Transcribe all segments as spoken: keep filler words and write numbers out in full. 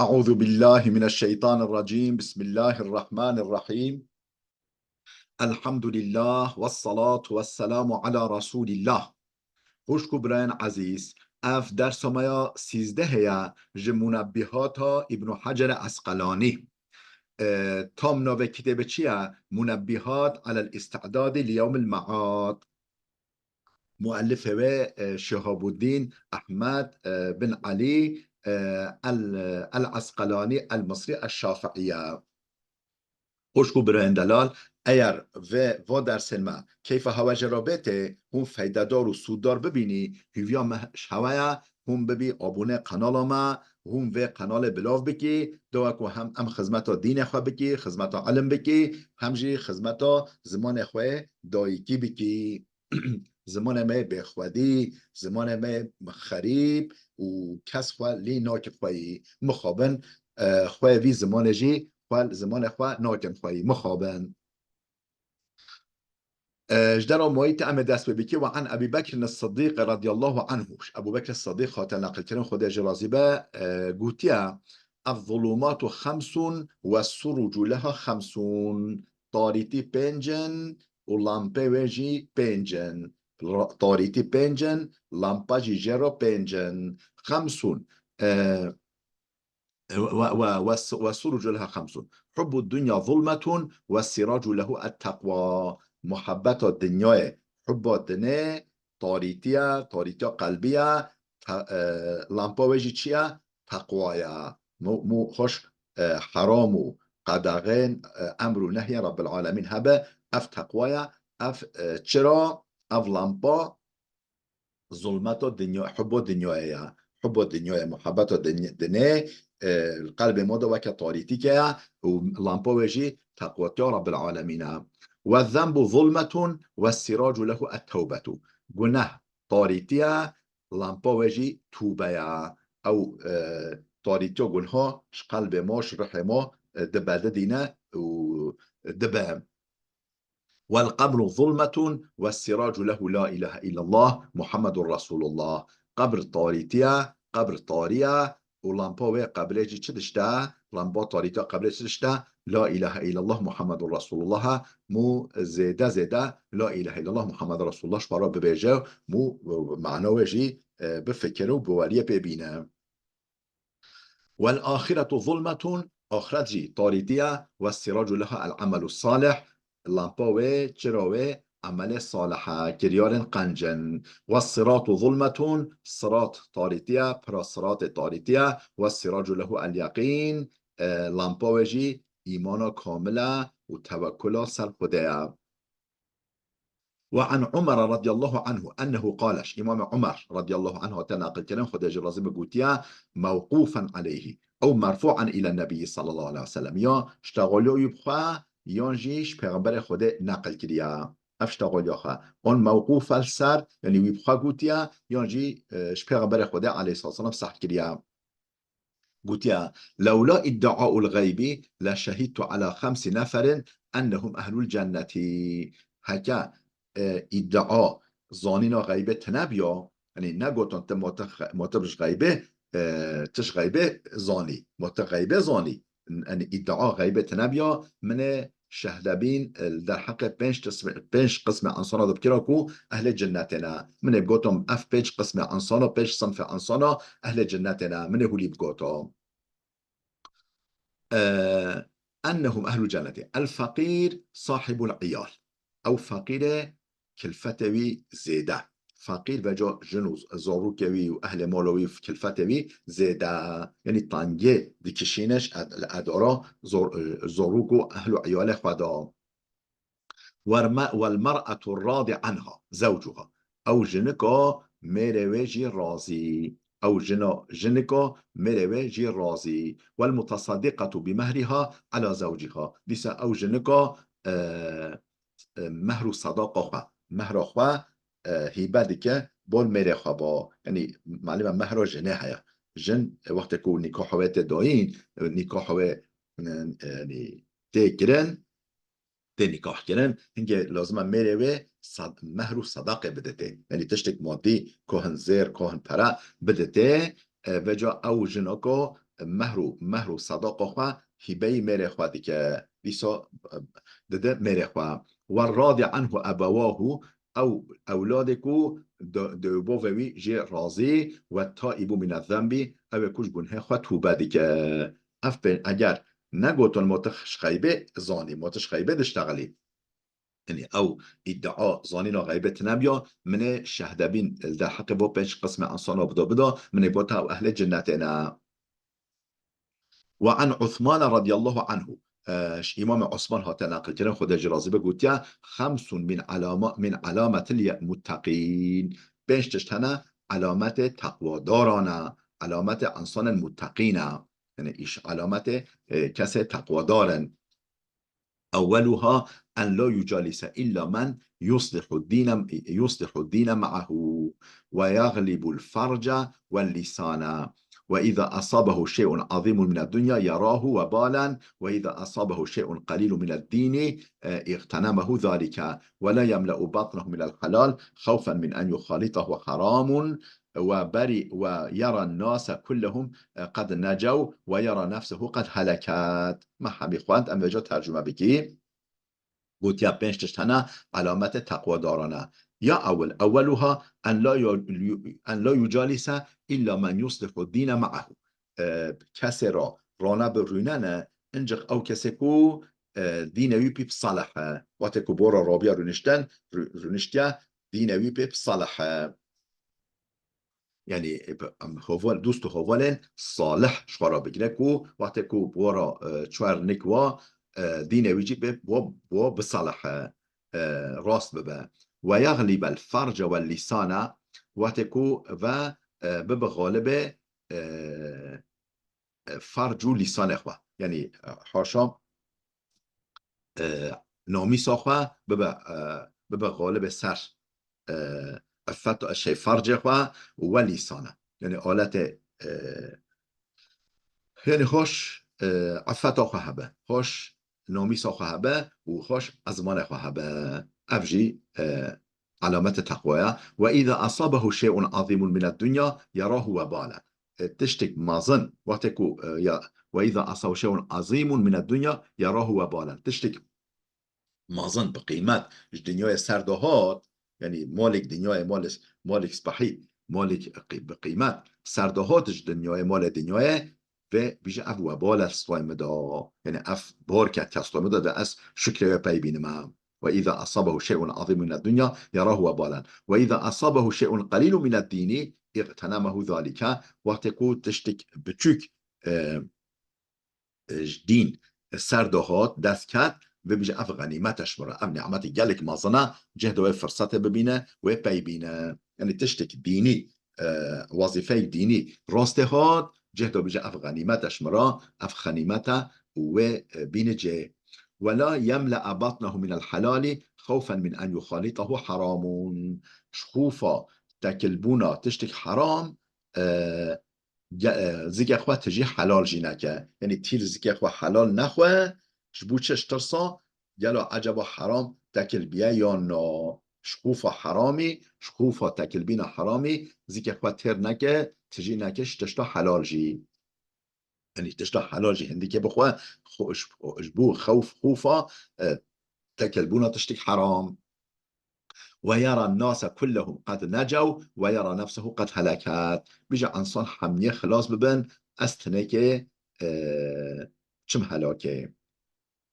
أعوذ بالله من الشيطان الرجيم. بسم الله الرحمن الرحيم. الحمد لله والصلاة والسلام على رسول الله. Xwişk û birayên ezîz, ev dersa me ya sîzdehê ye ji Munebbihata Îbnû Hecer Esqelanî. E, tam navê kitêbê çi ye? Munebbihat alel îstidadî li yewmil me'ad. Muellifê wê, e, Şihabuddîn Ehmed, e, bin Elî, e, el, el Esqelanî el Misrî el Şafiî ye. Xwişk û birayên delal, eger vê va dersên me keyfa hewa jê re bê tê, hûn feydedar û sûddar bibînî, hîviya me ji hewa ye, hûn bibî abûne qenala me, hûn vê qenalê bilav bikî, dawa ku hem em xizmeta dînê xwe bikî, xizmeta ilim bikî, hem jî xizmeta zimanê xwe dayikî bikî. Zimanê me yê bêxwedî, zimanê me yê xerîb û kes xwe lê nake xweyî. Mixabin, e, xwe vî zimanê jî xwe, zimanê xwe nakin xweyî. Mixabin. E, ji dera mayî te em ê dest pê bikî. Ve an Ebî Bekr Sidîq radiyallahu anhu. Ebû Bekr Sidîq hate neqilkirin, Xwedê jê razî be, e, gotiye, "Ez-zulumatu xemsun ve surucu leha xemsun." Tarîtî pênc in û lampê wê jî pênc in. Ra-, tarîtî pênc in, lampa jî jê re pênc in. Xemsun, e, ve, ve, ve, ve surucu leha xemsun. Hubbu dunya zulmetun ve siracu lehu et-teqwa. Muhabbeta dinyayê, hubba dinê tarîtiye, tarîtiya qelbiye, te-, e, lampa wê jî çi ye? Teqwa ye. Mû, mû xweş, e, heram û qedaxên, e, emr û nehyên Rabbil Alemîn hebe, ev teqwa ye, ev, e, çira, ev lampa zulmeta dinya, hubba dinyayê ye. Hubba dinyayê, muhabbeta dinya, dinê, e, li qelbê me de weke tarîtîke ye û lampa wê jî teqwatiya Rabbil Alemîn e. Ve zenbu zulmetun ve siracu lehu et-tewbetu. Guneh tarîtiye, lampa wê jî tûbe ye. Ew, e, tarîtiya gunha ji qelbê me, ji rihê me, e, dibe, didîne û dibe. Vel qebru zulmetun ve siracu lehu la ilahe illallah Muhammedun Resulullah. Qebr tarîtiye, qebr tarî ye û lampa wê qebrê jî çi dişte? Lampa tarîtiya qebrê çi dişte? La ilahe illallah Muhammedun Resulullah e. Mû zêde zêde la ilahe illallah Muhammed Resulullah ji xwe re bibêje, mû, e, mana wê jî, e, bifikire û bi weriyê pê bîne. Vel ahiretu zulmetun, ahiret jî tarîtî ye, ve siracu leha el amelu salih, lampa wê, çira wê, emelê salih e, kiryarên qenc in. Ve siratu zulmetun, sirat tarîtî ye, pira siratê tarîtî ye, ve siracu lehu el yaqîn, e, lampa wê jî îmana kamil e û tewekkula ser Xwedê ye. Ve an Umar radiyallahu anhu ennehu qale, ji Îmamê Umar radiyallahu anhu hate naqilkirin, Xwedê jê razî be, gotiye, mewqufen aleyhi ew merfu'an îlen nebiyyi sallallahu aleyhi ve sellem, ya ji texaliya wî bi xwe, yan jî ji Pêxemberê Xwedê neqil kiriye. Ev ji texaliya xwe. An mewquf el ser, yanî wî bi xwe gotiye, yan jî, e, ji Pêxemberê Xwedê aleyhissalatu vesselam seh kiriye. Gotiye, "Lewla iddiaul xeybî le şehidtu ala xemsi neferin ennehum ehlul cennetî." Heke, e, îdia zanîna xeybê tine biya, yanî negotin tu ma tu xe-, ma tu ji xeybê, e, tu ji xeybê zanî, ma tu xeybê zanî. Yanî îdia xeybê tine biya, min ê şehdebîn, e, li derheqê pênc qismê, pênc qismê insana de bikira ku ehlê cinnetê ne. Min ê bigoto, ev pênc qismê insana, pênc sinfê insana ehlê cinnetê ne. Min ê hûlî bigoto. E, ennehum ehlu cennetê. El feqîr sahibul iyal. Ew feqîr e, kilfetê wî zêde. Feqîr veca jin û zarokê wî û ehlê mala wî û kilfetê wî zêde. Yanî tengê dikişîne ji ed-, li edara zor-, zorok û ehl û iyalê xwe de. Wer me-, wel mer'etu radi anha zewcuha. Ew jinika mêrê wê jî razî. Ew jina, jinika mêrê wê jî razî. Wel mutasaddiqetu bi mehriha ala zewciha. Dîsa ew jinika, e, e, mehr û sedaqa xwe, mehra xwe, e, hîbe dike bol mêrê xwe ba. Yanî malûm e mehra jinê heye. Jin, e, wextê ku nîkaha wê tê dayîn, e, nîkaha wê, e, e, yanî tê kirin, tê nîkahkirin, hingê lazim e mêrê wê sad-, mehr û sedaqê biditê. Yanî tiştek madî, ku hin zêr, ku hin pere biditê, e, veca ew jinoko mehr û, mehr û sedaqa xwe hîbeyî mêrê xwe dike. Dîsa, e, dide mêrê xwe. Werradi anhu ebewahu, ew ewladê ku de-, dewbovê wî jê razî, we taîbû mîne zembî, ew ê ku ji gunhê xwe tûbe dike. Ev pê-, eger negotin ma tu ji xeybê zanî, ma tu ji xeybê diştexilî. Yanî ew îdia zanîna xeybê tine biya, min ê şehdebîn li derheqê bo pênc qismê insana bida bida, min ê gota ew ehlê cinnetê ne. Ve an Usman radiyallahu anhu, e, ji Îmamê Osman hate neqilkirin, Xwedê jî razî be, gotiye, "Xemsun min alama-, min alametil ye-, muttaqîn." Pênc tişt hene, alametê teqwadaran e, alametê insanên muttaqîn e. Yanî îş alametê, e, kesê teqwadar in. أولها أن لا يجالس إلا من يصلح الدين، يصلح الدين معه، ويغلب الفرج واللسان، وإذا أصابه شيء عظيم من الدنيا يراه وبالا، وإذا أصابه شيء قليل من الدين، آه، اغتنمه ذلك، ولا يملأ بطنه من الحلال خوفا من أن يخالطه حرام، وبرئ، ويرى الناس كلهم قد نجوا ويرى نفسه قد هلكت. Me hemî xwend, em vêca tercûme bikî. Gotiya pênc tişt hene, alametê teqwadaran e. Ya ewil, eweluha en la yu-, en la yucalise illa men yuslihu dîne ma'ahu. E, kesê ra rane bi rûnene, incik ew kesê ku, e, dîne wî pî bi salih e. Wextê ku bora rabiya rûnişten, rû-, rûniştiye, dîne wî pê bi salih e. Yanî, e, bi, em, hoval, dost û hovalên salih ji xwe re bigire ku wextê ku bi we re, e, çar nik wa, e, dîne wî jî bi, bi, bi, bi salih, e, e, rast bibe. Ve yaglîbel ferce wel lîsane, wextê ku ve, e, bibe xalibê, e, e, ferc û lîsanê xwe. Yanî, e, haşa, e, namîsa xwe bibe, e, bibe xalibê ser, e, effet, şey, fercê xwe û we lîsane. Yanî aletê, e, yanî hoş, e, effeta xwe hebe, hoş namîsa xwe hebe û hoş ezmanê xwe hebe. Ev jî, e, alametê teqwaya. Ve îza asabehu şey'un azîmun mined dunya yerahu webalen. E, tiştek mezin, wextê ku, e, ya, ve îza asabehu şey'un azîmun mined dunya yerahu webalen. Tiştek mezin bi qîmet ji dinyayê ser de hat, yanî malek dinyayê, malek, malek spehî, malek qî-, bi qîmet ser de hat ji dinyayê, malê dinyayê, vê bîje ev webal e stay min de, yanî ev bor ket ke stay min de, de ez şukrê wê pey bînime. Ve îza asabehu şey'un azîmun mined dunya yerahu webalen. Ve îza asabehu şey'un qalîlun mined dînî îqtenemehu zalike. Wextê ku tiştek biçûk, e, e, ji dîn ser de hat, dest ket, vê bîje ev xenîmet e ji min re. Ev nîmetê gelek mezin e, cih de wê firsetê bibîne, wê pey bîne. Yanî tiştek dînî, e, wezîfeyek dînî rastê hat, cih de bîje ev xenîmet e ji min re, ev xenîmet e û wê, e, bîne cê. Wela yemle'a batnehu minel helali xewfen min en yuxalîtehu heramun. Ji xûfa tekilbûna tiştek heram, e, ge-, e, zikê xwe tijî helal jî neke. Yanî tîl zikê xwe helal nexwe, ji bo çi? Ji tirsa gelo eceba heram tekil biye yan na. Ji xûfa heramî, ji xûfa tekilbîna heramî zikê xwe têr neke, tijî neke ji tişta helal jî. Yanî tişta helal jî hindikê bixwe, xo-, ji, ji bo xewf, xûfa, e, tekilbûna tiştek heram. Ve yera nase kullehum qed necaw ve yera nefsehu qed heleket. Bîje ensan hemiyê xilas bibin, ez tinekê, e, çim helakê.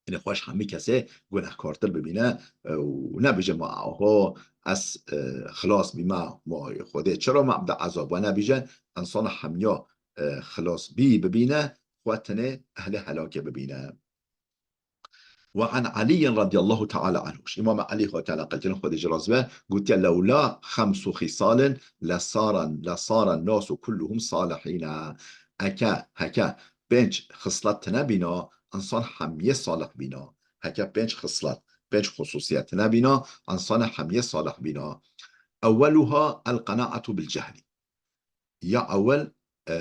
Yanî xweş hemî kesê gunehkartir bibîne, e, û nebîje ma aho ez, e, xilas bîme, ma Xwedê çira me de ezab we nebîje, ensan hemiya, e, xilas bî bibîne, xwe tinê ehlê helakê bibîne. Ve an Aliyyin radiyallahu teala anhu. Ji Îmam Elî Xwedê Teala qilkirin Xwedê jî razî be, gotiye, "Lewla xemsu xîsalin lesaran, lesaran nasu kulluhum salihîne." Eke, heke pênc xislet tine bîna, insan hemiyê salih bîna. Heke pênc xislet, pênc xususiyet tine bîna, insan hemiyê salih bîna. Ewweluha el qenaetu bil cehli. Ya ewel, e,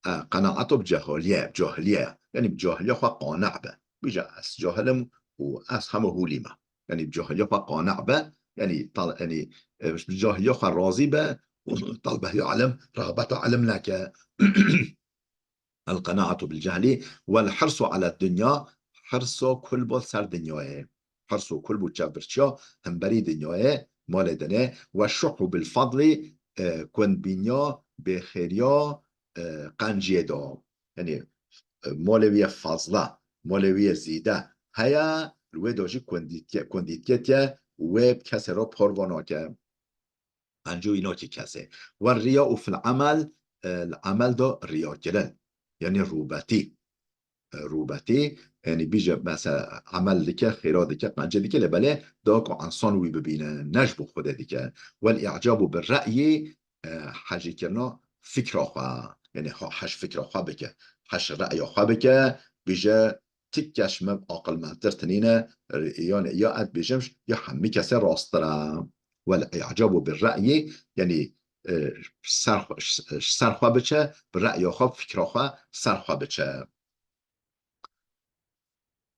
e, qenaeto bi cehaliye, bi cahiliye. Yanî bi cahiliye xwe qane be. Bîje ez cahil im û ez heme hûlî me. Yanî bi cahiliye xwe qane be. Yanî tal-, yanî, e, bi cahiliye xwe razî be û talbehî ilim, rexbeta ilim neke. القناعة بالجهل والحرص على الدنيا, hirso kul bo ser dinyayê. Hirso kul bo çevirçiya hemberî dinyayê, malê dinê, والشح بالفضل, e, kundbîniya bêxêriya, e, qenciyê de. Yanî, e, malê wî ye fazla, malê wî ye zîde heye, li wê de jî kundîtiye, kundîtiye tiye, wê bi kesê re parve nake. Qencî wî nake kesê. والرياء في العمل, e, li emel de riyakirin. Yanî rûbetî. E, rûbetî, yanî bîje mesela emel dike, xêra dike, qencî dike, lê belê da ku ensan wî bibîne, ne ji bo Xwedê dike. والإعجاب بالرأي, e, hejîkirina fikra xwe. Yanî ha-, heş fikra xwe bike, heş re'ya xwe bike, bîje ti kes ji me aqilmendtir tinîne, yanî ya ez dibêjim, ya hemî kesê rasttir e. والإعجاب بالرأي, yanî, e, ser xwe, ji ser xwe biçe, bi re'ya xwe, fikra xwe ser xwe biçe.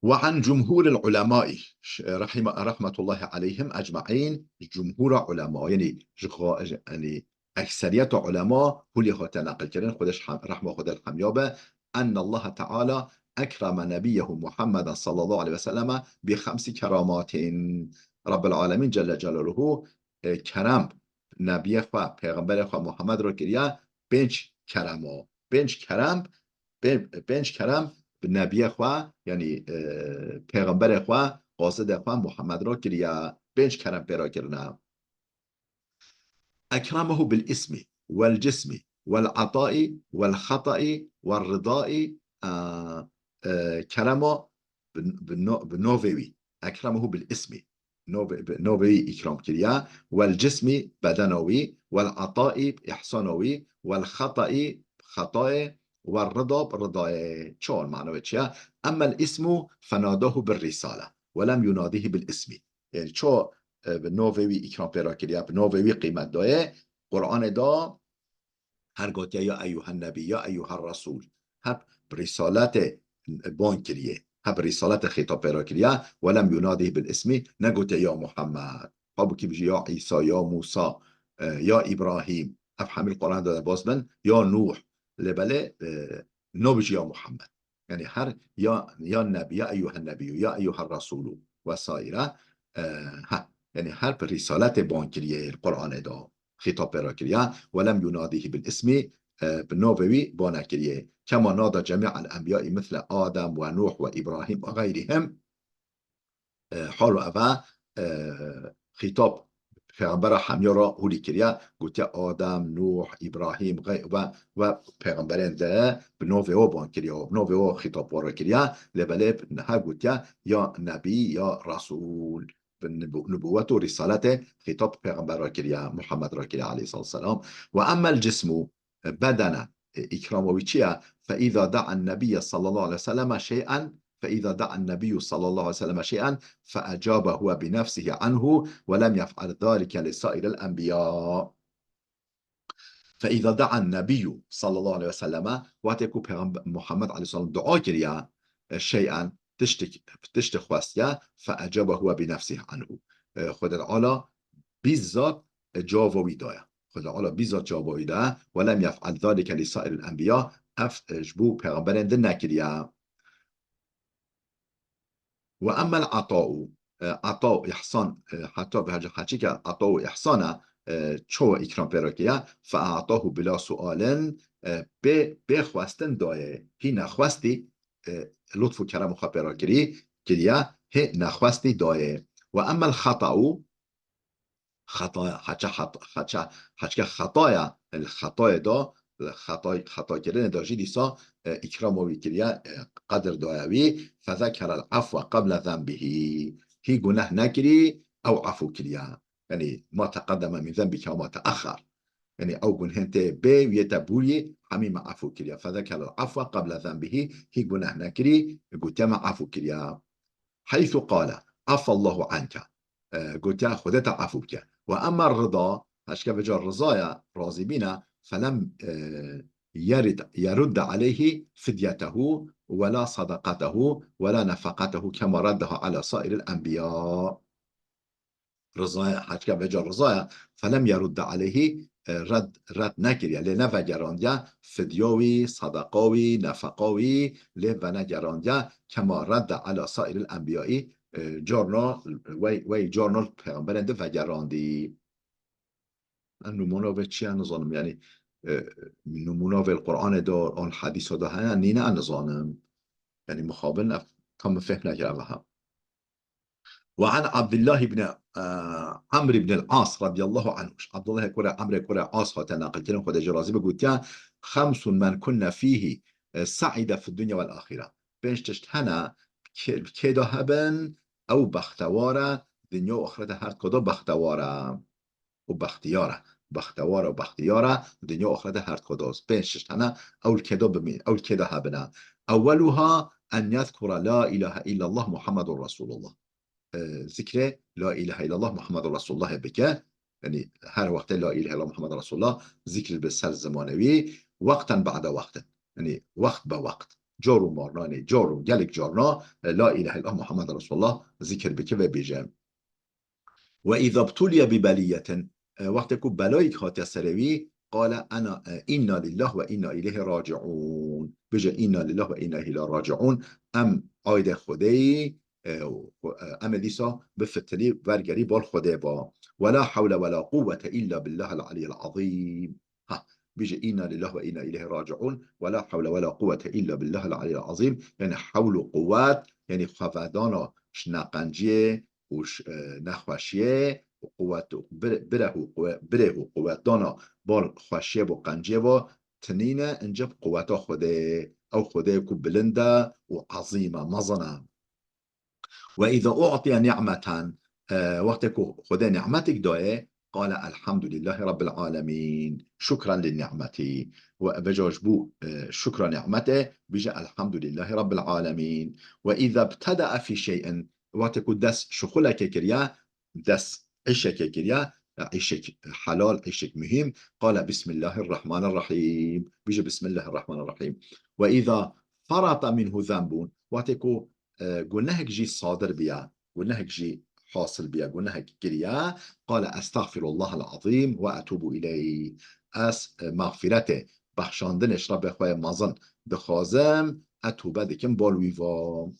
وعن جمهور العلماء, ş-, رحم-, رحمة الله عليهم أجمعين, cumhura ulema, yanî ji xwe, yanî ekseriyeta ulema hûlê hate neqilkirin, Xwedê ji hem-, rehma Xwedê li hemiya be, أن الله تعالى أكرم نبيه محمدا صلى الله عليه وسلم بخمس كرامات. Rabbil Alemîn Celle Celaluhu, e, kerem nebiyê xwe, pêxemberê xwe Muhammed re kiriye pênc keremo. Pênc kerem, pê-, pênc kerem bi nebiyê xwe, yanî, e, pêxemberê xwe, qasidê xwe Muhammed re kiriye. Pênc kerem pê re kirine. أكرمه بالاسم والجسم والعطاء والخطأ والرضاء, e, e, kerema bi, bi no-, bi navê wî. أكرمه بالاسم. Navê, bi navê wî îkram kiriye. والجسم, bedena wî. والعطاء, îhsana wî. والخطأ, xetayê. والرضا, ridayê. Çawa mana wê çi ye? أما الاسم فناداه بالرسالة ولم يناده بالاسم. Yanî çawa, e, bi navê wî îkram pê re kiriye, bi navê wî qîmet daye. Qur'anê de her gotiye ya eyyuhen nebî, ya eyyuher resûl. Hep bi rîsaletê ban kiriye. Hep bi rîsaletê xîtab pê re kiriye. Welem yunadî bil ismî, negotiye ya Muhammed. Halbûkî bijî ya Îsa, ya Mûsa, e, ya Îbrahîm. Ev hemî li Qur'anê de derbas bin, ya Nûh. Lê belê, e, nabijî ya Muhammed. Yanî her ya, ya Nebî, ya eyyuhen nebîyû, ya eyyuher resûlû vesaire. E, ha, yanî her bi rîsaletê ban kiriye li Qur'anê de. Xîtab pê re kiriye. Welem yunadîhî bil ismî, e, bi navê wî ban nekiriye. Kema nada cemî'el enbiyayî misle Adem ve Nûh ve Îbrahîm ve xeyrîhim. E, halo eve, e, xîtab pêxembera hemiya re hûlî kiriye, gotiye Adem, Nûh, Îbrahîm, xey-, ve, ve pêxemberên de bi navê we ban kiriye, bi navê we xîtab we re kiriye, lê belê niha gotiye ya nebî, ya resûl. Bi nibû-, nibûwet û rîsaletê xîtab pêxember re kiriye, Muhammed re kiriye aleyhissalatu vesselam. Ve emmel cismû, bedene, e, îkrama wî çi ye? Fe îza da'a nebiyye sallallahu aleyhi ve selleme şey'en, fe îza da'a nebiyyu sallallahu aleyhi ve selleme şey'en, fe ecabe huve bi nefsihi anhu ve lem yef'al zalike li sairil enbiya. Fe îza da'a nebiyyu sallallahu aleyhi ve selleme, wextê ku Pêxember Muhammed aleyhisselam dua kiriye, e, şey'en, tiştik, tiştik xwestiye, fe ecabe huve bi nefsihi anhu. E, Xwedê Teala bizzat, e, cevaba wî daye. Xwedê Teala bizzat cevaba wî daye. Ve lem yef'al zalike li sairil enbiya. Ev, e, ji bo pêxemberên din nekiriye. Ve emmel ata'u, e, ata û îhsan, e, heta ve hecî heçî ke ata û îhsan e, e, çawa îkram pê re kiriye, fe atahu bila sualin, e, bê, bê xwestin dayê. Hî nexwestî, e, lutf û kerem xwe pê re kirî, kiriye, hê nexwestî dayê. Ve emmel xata'u, xetaya, heçe hat-, heçe, heçke xetaya, li xetayê de, li xetay-, xetakirinê de jî dîsa, e, îkrama wî kiriye, e, qedir daye wî, fezekerel afwe qeble zenbihî. Hî guneh nekirî, ew efû kiriye. Yanî, ma teqedeme min zenbike ve ma teexer. Yanî, ew gunhên tê bê, wî yê te bûyî, hemî me efû kiriye. Fezekerel afwe qeble zenbihî, hî guneh nekirî, gotiye me efû kiriye. Heythu qale, afallahu anke. E, gotiye, Xwedê te efû bike. Ve emmel rida, heçke vêca rizaya, razîbîna, felem, e, yerid, yerudde aleyhi fidyetehu, ve la sadaqatehu, ve la nefaqatehu, kema raddeha ala sairil enbiya. Rizaya, heçke vêca rizaya, felem yerudde aleyhi, e, red, red nekiriye, lê nevegerandiye fidya wî, sedeqa wî, nefeqa wî lê venegerandiye, kema redde ala sairil enbiyayî, e, carna, wey, wey carna li pêxemberên din vegerandî. Em nimûna vê çi ye nizanim, yanî, e, nimûna vê li Qur'anê de, an hedîsa de heye, nîne, ez nizanim. Yanî mixabin ev tam min fêhm nekir ev e. Ve an Abdullah ibn, e, Amr ibn al-As radiyallahu anhu. Abdullah kure Amr kure As hate naqilkirin, Xwedê jê razî be, gotiye: "Xemsun men kunne fîhî, e, se'ide fid dunya vel axire." Pênc tişt hene, kê, kê de hebin, ew bextewar e, dinya û axirete her koda bextewar e û bextiyar e. Bextewar û bextiyar e, dinya û axirete her koda. Pênc tişt hene, ew li kê de bimî-, ew li kê de hebine. Ewweluha en yezkura la ilahe illallah Muhammedun Resulullah. E, zikrê la ilahe illallah Muhammedun Resulullahê bike. Yanî her wextê la ilahe illallah Muhammedun Resulullah zikr bi ser zimanê wî, wexten ba'de wextin. Yanî wext be wext. Car û marna, yanî car û gelek carna, e, la ilahe illallah Muhammedun Resulullah zikr bike ve bêje. Ve îza btulîye bi belîyetin, e, wextê ku belayek hatiye serê wî, qale ena, e, inna lillah ve inna ileyhi raciun. Bêje inna lillah ve inna ileyhi raciun. Em aydê Xwedê yî, e, û, e, em ê dîsa bifitinî, vergerî bal Xwedê ba. Ve la hewle ve la quwwete illa billahil aliyyil azîm. Ha, bêje inna lillah ve inna ileyhi raciun ve la hewle ve la quwwete illa billahil aliyyil azîm. Yanî hewl û quwwet, yanî xwevedana ji neqenciyê û ji, e, nexweşiyê û quwet û bir-, bireh û quwe-, bireh û quwetdana bal xweşiyê bo qenciyê bo tinîne, ince bi quweta Xwedê. Ew Xwedê ku bilind e û ezîm e, mezin e. Ve îza u'tiye ni'meten, e, wextê ku Xwedê ni'metek dayê, qale elhamdulillahî rabbil alemîn, şukran lin ni'metî. Ve veca ji bo, e, şukra ni'metê bêje elhamdulillahî rabbil alemîn. Ve îza btede'e fî şey'in, wextê ku dest şixulekê kiriye, dest îşekê kiriye, îşek helal, îşek muhîm, qale bismillahirrahmanirrahîm. Bêje bismillahirrahmanirrahîm. Ve îza ferata minhu zenbun, wextê ku, e, gunehek jî sadir biya, gunehek jî hasil biya, gunehek kiriya, qale estexfirullahal azîm ve etûbu ileyh. Ez, e, mexfîretê, bexşandinê ji Rebbê xwe yê mezin dixwazim, ez tûbe dikim bal wî va.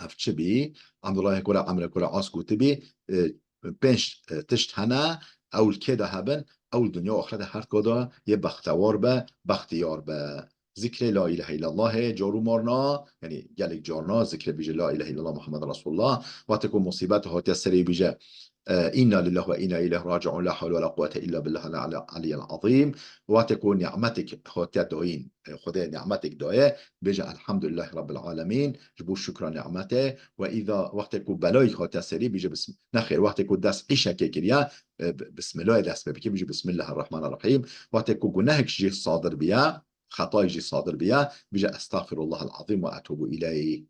Ev çi bî? Abdullah kura Amr kura As gotibî, e, pênc, e, tişt hene, ew li kê de hebin, ew li dinya û axirete her koda yê bextewar be, bextiyar be. Zikrê la ilahe illallahê, car û marna, yanî gelek carna zikrê bêje la ilahe illallah Muhammed Resulullah. Wextê ku musîbet hatiye serê bêje, e, inna lillah ve inna ileyh raciun, la hawle ve la quwwete illa billahil aliyyil azîm. Wextê ku ni'metek hatiye dayîn, e, Xwedê ni'metek daye, bêje elhamdulillahî rabbil alemîn, ji bo şukra ni'metê. Ve îza, wextê ku belayek hatiye serî, bêje bism-, nexêr, wextê ku dest îşekê kiriye, e, bi-, bismillahê dest pê bike, bêje bismillahirrahmanirrahîm. Wextê ku gunehek jî sadir biye, xetayek jî sadir biye, bêje estexfirullahal azîm ve etûbu ileyh.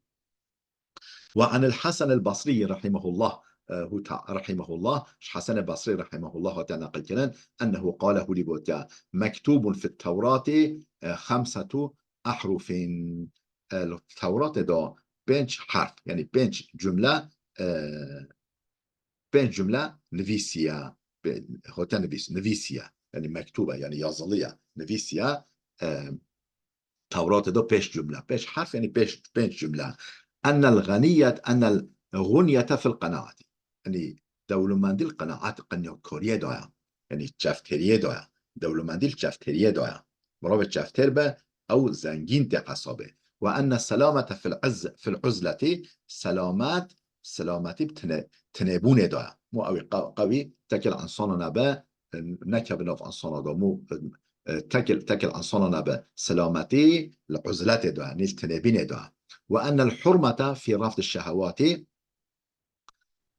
Ve anil Hasan el Basrî rahimehullah, e, hu ta-, rahimehullah, ji Hasan el Basrî rahimehullah hate neqilkirin, ennehu qale, hûlî gotiye, mektûbun fit Tewratî, e, xemsetu ehrufin. E, li Tewratê de pênc herf, yanî pênc cumle, e, pênc cumle nivîsiye, pê-, hote nivîs-, nivîsiye, yanî mektûbe, yanî yazılı ye, nivîsiye, e, Tewratê de pênc cumle, pênc herf, yanî pênc, pênc cumle. Ennel ğeniyet, ennel ğunyete fil qenaati. Yanî dewlemendî li qenaat, qenyakariyê de ye. Yanî çeftêriyê de ye. Dewlemendî li çeftêriyê de ye. Mirovê çeftêr be, ew zengîn tê hesabê. Ve enne selamete fil izz-, fil uzleti, selamet, selametî bi tine-, tinêbûnê de ye. Mo ew ê qe-, qewî tekil insana nebe, e, nekeve nav insana de. Mo, e, tekil, tekil insana nebe, selametî li uzletê de ye, nî li tinêbînê de ye. Ve ennel hurmete fî rafdi şehewatî,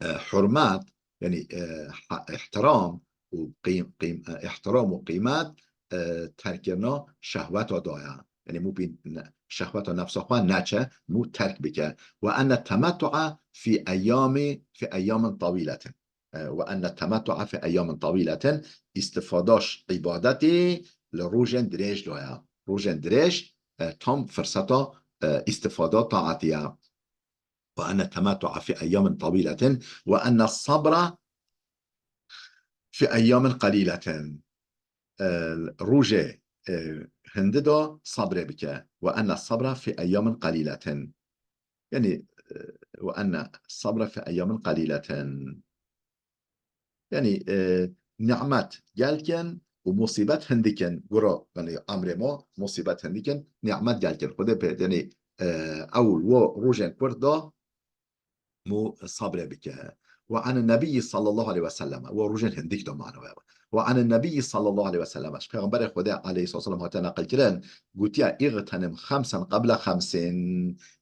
e, hurmet, yanî, e, ha-, ihtiram û qîm-, qîm-, e, ihtiram û qîmet, e, terkkirina şehweta de ye. Yanî mû bî ne-, şehweta nefsa xwe neçe, mû terk bike. Ve enne temettu'a fî eyyamî, fî eyyamin tawîletin. E, ve enne temettu'a fî eyyamin tawîletin, îstifada ji îbadetê li rojên dirêj de ye. Rojên dirêj, e, tam firseta, e, îstifada taetî ye. Ve enne temettu'a fî eyyamin tawîletin ve enne sabra fi eyyamin qalilatin. E, rojê, e, hindi da sabrê bike. Ve enne sabra fi eyyamin qalilatin. Yani, e, ve enne sabra fi eyyamin qalilatin. Yani, e, nimet gelkin û musîbet hindikin. Gura, yani, emrê ma musîbet hindikin, nimet gelkin. Xwedê pê, yani, e, ew wo rojên kurt da mu sabrê bike. Ve anin nebiyyi sallallahu aleyhi ve sellem. Wo rojên hindik da mane we. Ve anin nebiyyi sallallahu aleyhi ve sellem. Ji Peygamberê Xwedê aleyhissalatu vesselam hate naqil kirin. Gotiye, "İğtenim xemsen qabla xemsin."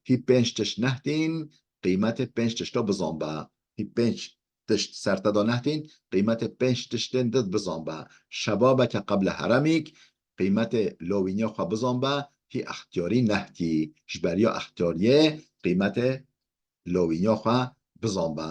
Hî pênc tişt nehdîn, qîmetê pênc tişta bizan be. Hî pênc tişt ser te da nehdîn, qîmetê pênc tiştên did bizan be. Şebabeke qabla heremik, qîmetê lawîniya xwe bizan be. Hî extiyarî nehdî, ji beriya extiyariyê qîmetê lawîniya xwe bizan be.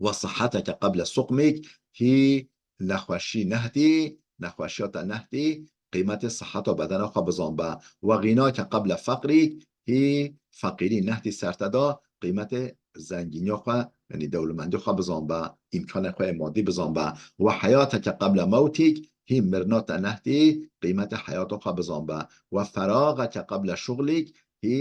Ve siheteke qabla suqmik, hî nexweşî nehdî, nexweşiya te nehdî, qîmetê siheta bedena xwe bizan be. Ve xînake qabla feqrîk, hî feqîrî nehdî ser te da, qîmetê zengîniya xwe, yani dewlemendî xwe bizan be, îmkanê xwe yê madî bizan be. Ve heyateke qabla mewtîk, hî mirina te nehdî, qîmetê heyata xwe bizan be. Ve feraxeke qabla şuxlîk, hî,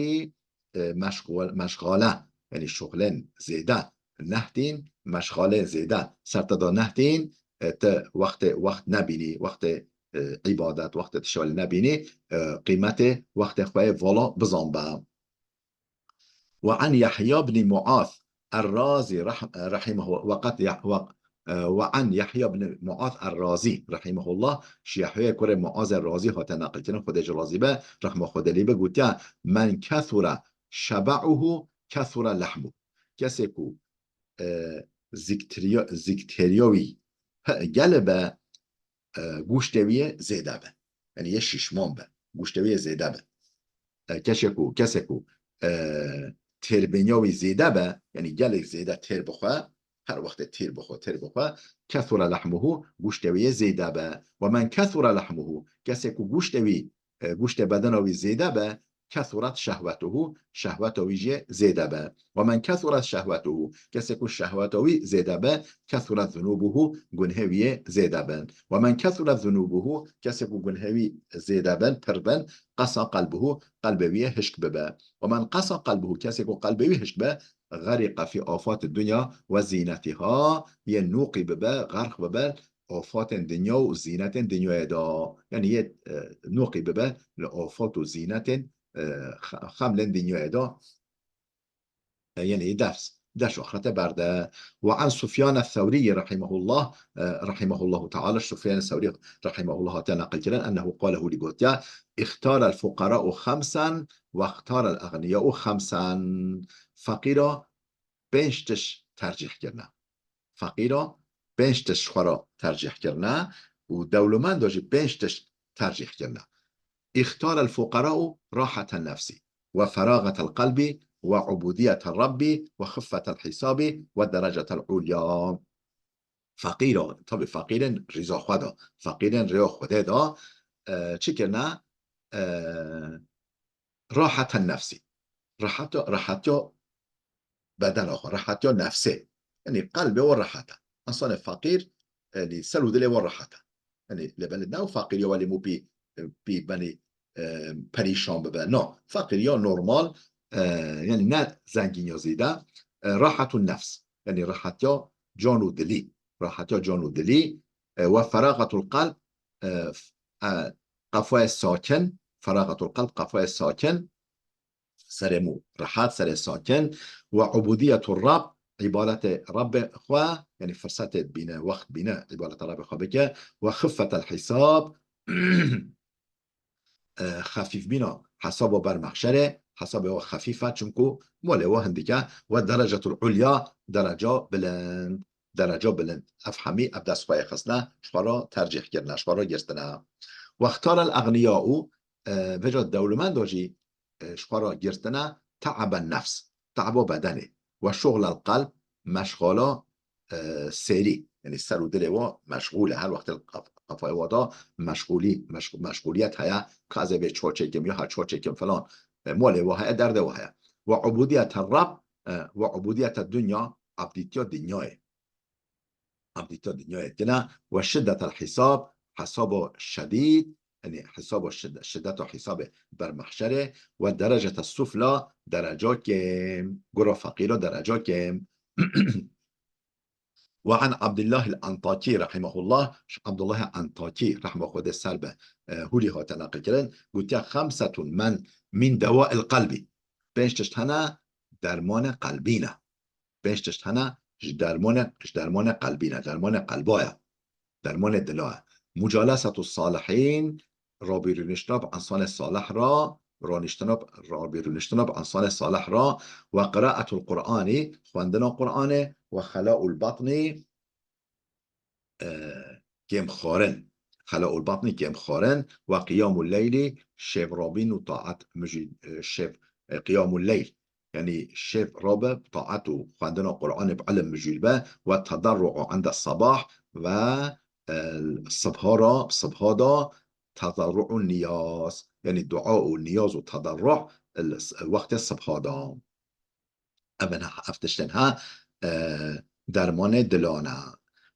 e, meşxul-, meşxale, yani şuxlên zêde nehdîn, meşxalên zêde ser te da nehdîn, e, te wextê, wext nebînî, wextê, e, îbadet, wextê tişewelî nebînî, e, qîmetê wextê xwe yê vala bizan be. Ve an Yahya ibn Muaz er-Razi rah-, rahimehu-, ve qet Yah-, ve, e, ve an Yahya ibn Muaz er-Razi rahimehullah, ji Yahya kurê Muaz er-Razi hate naqil kirin, Xwedê ji razî be, rehma Xwedê lê be, gotiye, "Men kethura şeba'uhu kethura lehmu." Kesê ku, e, zikteriya-, zikteriya wî he-, gele be, e, goştê wî yê zêde be. Yani yê şişman be. Goştê wî yê zêde be. E, keşê ku, kesê ku, e, têrbêniya wî zêde be, yani gelek zêde têr bixwe, her wextê têr bixwe, têr bixwe, kethura lehmuhu, goştê wî yê zêde be. Ve men kethura lehmuhu, kesê ku goştê wî, e, goştê bedena wî zêde be, kethurat şehwetuhu, şehweta wî jî zêde be. Ve men kethurat şehwetuhu, kesê ku şehweta wî zêde be, kethurat zunubuhu, gunhê wî yê zêde bin. Ve men kethurat zunubuhu, kesê ku gunhê wî zêde bin, pir bin, qesa qelbuhu, qelbê wî yê hişk bibe. Ve men qesa qelbuhu, kesê ku qelbê wî hişk be, geriqa fî afati dunya ve zînetiha, yê nûqî bibe, xerq bibe, afatên dinya û zînetên dinyayê de. Yani yê, e, nûqî bibe li afat û zînetên, e, xe-, xemlên dinyayê de. E, yani ders, ders û axirete berde. Ve an Sufyan es-Sewrî rahimehullah, e, rahimehullahu teala, Sufyan es-Sewrî rahimehullah hate naqil kirin, ennehu qale, hû lî gotiye, "İxtara el-fuqara'u xemsen ve ixtara el-egniya'u xemsen." Feqîra pênc tişt tercîh kirine. Feqîra pênc tişt xwe re tercîh kirine û dewlemenda jî pênc tişt tercîh kirine. اختار الفقراء راحة النفس وفراغة القلب وعبودية الرب وخفة الحساب والدرجة العليا. Feqîra, tabi feqîrên rîza xwe da, feqîrên rêya Xwedê da, e, çi kirine? E, raheten nefsî. Rehatya, rehatya bedena xwe, rehatya nefsê. Yani qelbê we rehat e. Însanê feqîr, yani ser û dilê we rehat e. Yani lê belê ne feqîriya welê mû pî, pî benî, e, perîşan bibe. No, feqîriya normal, e, yani ne zengîniya zêde, e, rahatun nefs. Yani rehatya can û dilî. Rehatya can û dilî, e, ve feragatul qalb, e, f-, e, qafayê sakin, feragatul qalb, qafayê sakin, serê mû rehat, serê sakin, ve ubûdiyetu Rab, îbadetê Rabbê xwe, yani firsetê bîne, wext bîne, îbadeta Rabbê xwe bike, ve xifetel hîsab, e, xefîfbîna hesaba ber mehşerê, hesabê we xefîf e, çimku molê we hindik e, ve derecetul ulya, dereca bilind, dereca bilind. Ev hemî ev dest xwe yê xistine, ji xwe re tercîh kirine, ji xwe re girtine. Wextarel egniyau, e, vêca dewlemenda jî, e, ji xwe re girtine, te'eben nefs, te'ba bedenê, ve şuxlel qelb, meşxala, e, sêrî, yani ser û dilê we meşxûl e, her wextê qaf-, qafayê we de meşxûlî, meşx-, meşxûliyet heye, ka ez ê vê çawa çêkim ya ha çawa çêkim filan, e, molê we heye, derdê we heye. Ve ubudiyete Rab, e, ve ubudiyete dunya, abdîtiya dinyayê. Em dîta dinyayê tine. Ve şiddetel hisab, hesaba şedîd, yani hesaba şid-, şiddeta hisabê ber mehşerê, ve derecete sufla, dereca kêm, gura feqîra dereca kêm. Ve an Abdullah el-Antakî rahimehullah, ji Abdullah Antakî, rehma Xwedê ser be, e, hûrî hate neqilkirin, gotiye, "Xemsetun men min dewa el-qelbî." Pênc tişt hene, dermanê qelbî ne. Pênc tişt hene, ji dermanê, ji dermanê qelbî ne, dermanê qelba ye. Dermanê dila ye. Mucalesetu salihîn, rabîrûniştina bi însanê salih re, raniştina bi, rabîrûniştina bi însanê salih re, ve qiraetul Qur'anî, xwendina Qur'anê, ve xelaul batnî, e, kêmxwarin. Xelaul batnî kêmxwarin, ve qiyamul leylî, şevrabîn û taet mijî-, e, şev-, e, qiyamul leyl. Yani şev rabe bi taet û xwendina Qur'anê bi ilim mijûl be, ve tedarru'u inde sabah ve, e, sibha ra, sibha da tedarru û niyaz. Yani dua û niyaz û tedarru, e, wextê sibha da. Ev in ha, ev tiştên ha, e, dermanê dilan e.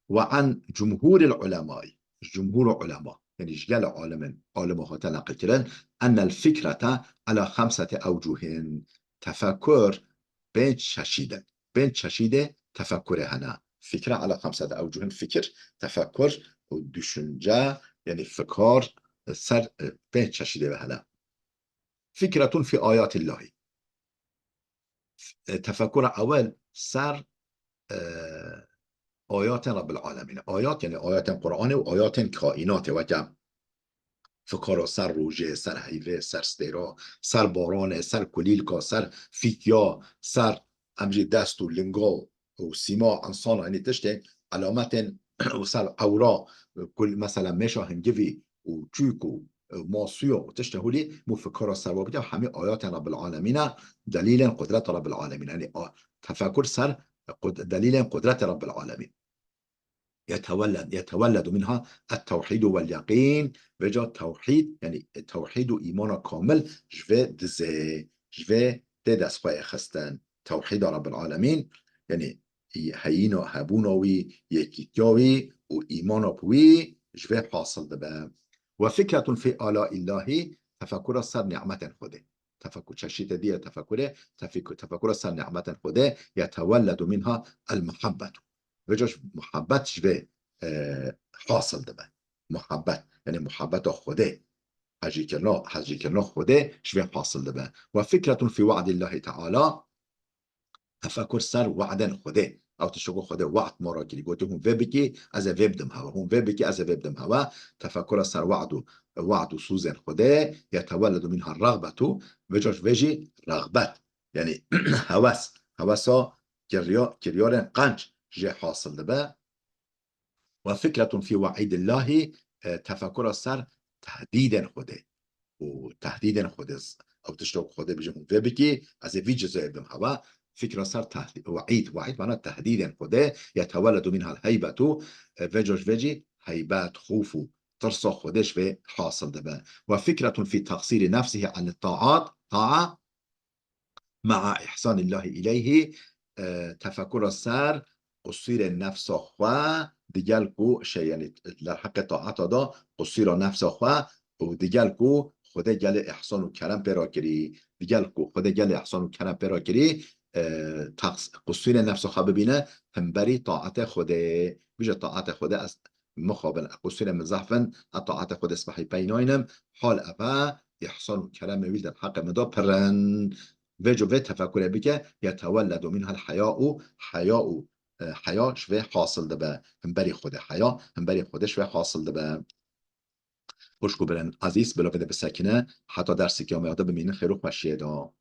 Ve an cumhuril ulemay, cumhur ulema, yani ji gelê alimên, alima hate neqilkirin, ennel fikrete ala xemsete ewcuhin, tefekkur pênc çeşîd in. Pênc çeşîdê tefekkurê hene. Fikre ala xemsete ewcuhin, fikir, tefekkur û düşünce, yani fikar ser, e, pênc çeşîdê ve hene. Fikretun fi ayatillahî. E, tefekkura ewel ser, e, ayatên Rabbil Alemîn. Ayat, yani ayatên Qur'anê û ayatên kaînatê, weke fikara ser rojê, ser heyvê, ser stêra, ser baranê, ser kulîlka, ser fîtya, ser em jî dest û linga û sîma însan, yanî tiştên elametên û ser ewra, kul, mesela mêşa hingivî û çûk û, e, masuya û tiştên holî mû fikara ser wa bike, hemî ayatên Rabbil Alemîn e, delîlên qudreta Rabbil Alemîn. Yanî a, tefekur ser qud-, delîlên qudretê Rabbil Alemîn. Yetewelled, yetevelledu minha et-tewhîdu vel-yeqîn. Vêca tewhîd, yanî tewhîd û îmana kamil ji vê dizê, ji vê tê dest xwe yê xistin. Tewhîda Rabbil Alemîn, yanî heyîna, hebûna wî, yekîtiya wî û îmana bi wî ji vê hasil dibe. Ve fikretun fî alâillahî, tefekkura ser nîmetên Xwedê. Tefekkur, çeşîtê dî ye tefekkurê, tefek-, tefekkura ser nîmetên Xwedê, yetevelledu minha el-muhabbetu. Vêca muhabbet ji vê, e, hasil dibe. Muhabbet, yanî muhabbeta Xwedê. Hejîkirina, hejîkirina Xwedê ji vê hasil dibe. Ve fikretun fî we'dillahî teala, tefekur ser we'dên Xwedê. Ew tişt ku Xwedê we'd ma re kirî, gotî, hûn vê bikî, ez ê vê bidim hewe. Hûn vê bikî, ez ê vê bidim hewe. Tefekura ser we'd û, we'd û sozên Xwedê, yetevelledu minha rexbetu, vêca ji vê jî rexbet. Yanî hewes, hewesa kirya-, kiryarên qenc jê hasil dibe. Ve fikretun fî we'îdillahî, e, tefekura ser tehdîdên Xwedê. Û tehdîdên Xwedê z-, ew tişta ku Xwedê bêje hûn vê bikî, ez ê vî cezayê bidim hewe. Fikra ser tehdî-, we'îd, we'îd mana tehdîdên Xwedê, yetevelledu minhal heybetu, e, vêca ji vê jî heybet, xof û tirsa Xwedê ji vê hasil dibe. Ve fikretun fî teqsîrî nefsihî anit taat, taa, ma'a ihsanillahî ileyhî, e, tefekura ser qusûrê nefsa xwe, digel ku şey, yanî derheqê taata de qusûra nefsa xwe û digel ku Xwedê gelê ihsan û kerem pê re kirî, digel ku Xwedê gelê ihsan û kerem pê re kirî, e, taqs-, qusûrê nefsa xwe bibîne himberî taetê Xwedê. Bije taetê Xwedê ez mixabin, qusûrê min zehf in, ez taetê Xwedê spehî pey naynim, hal ev e, îhsan û keremê wî derheqê min de pir in. Vêca vê tefekurê bike, yetevelledu minhal heya û heya û, e, heya ji vê hasil dibe. Himberî Xwedê heya, himberî Xwedê ji vê hasil dibe. Xwişk û birên ezîz, bila vê de bisekine, heta dersekî ya me ya de bimînin xêr û xweşiyê de.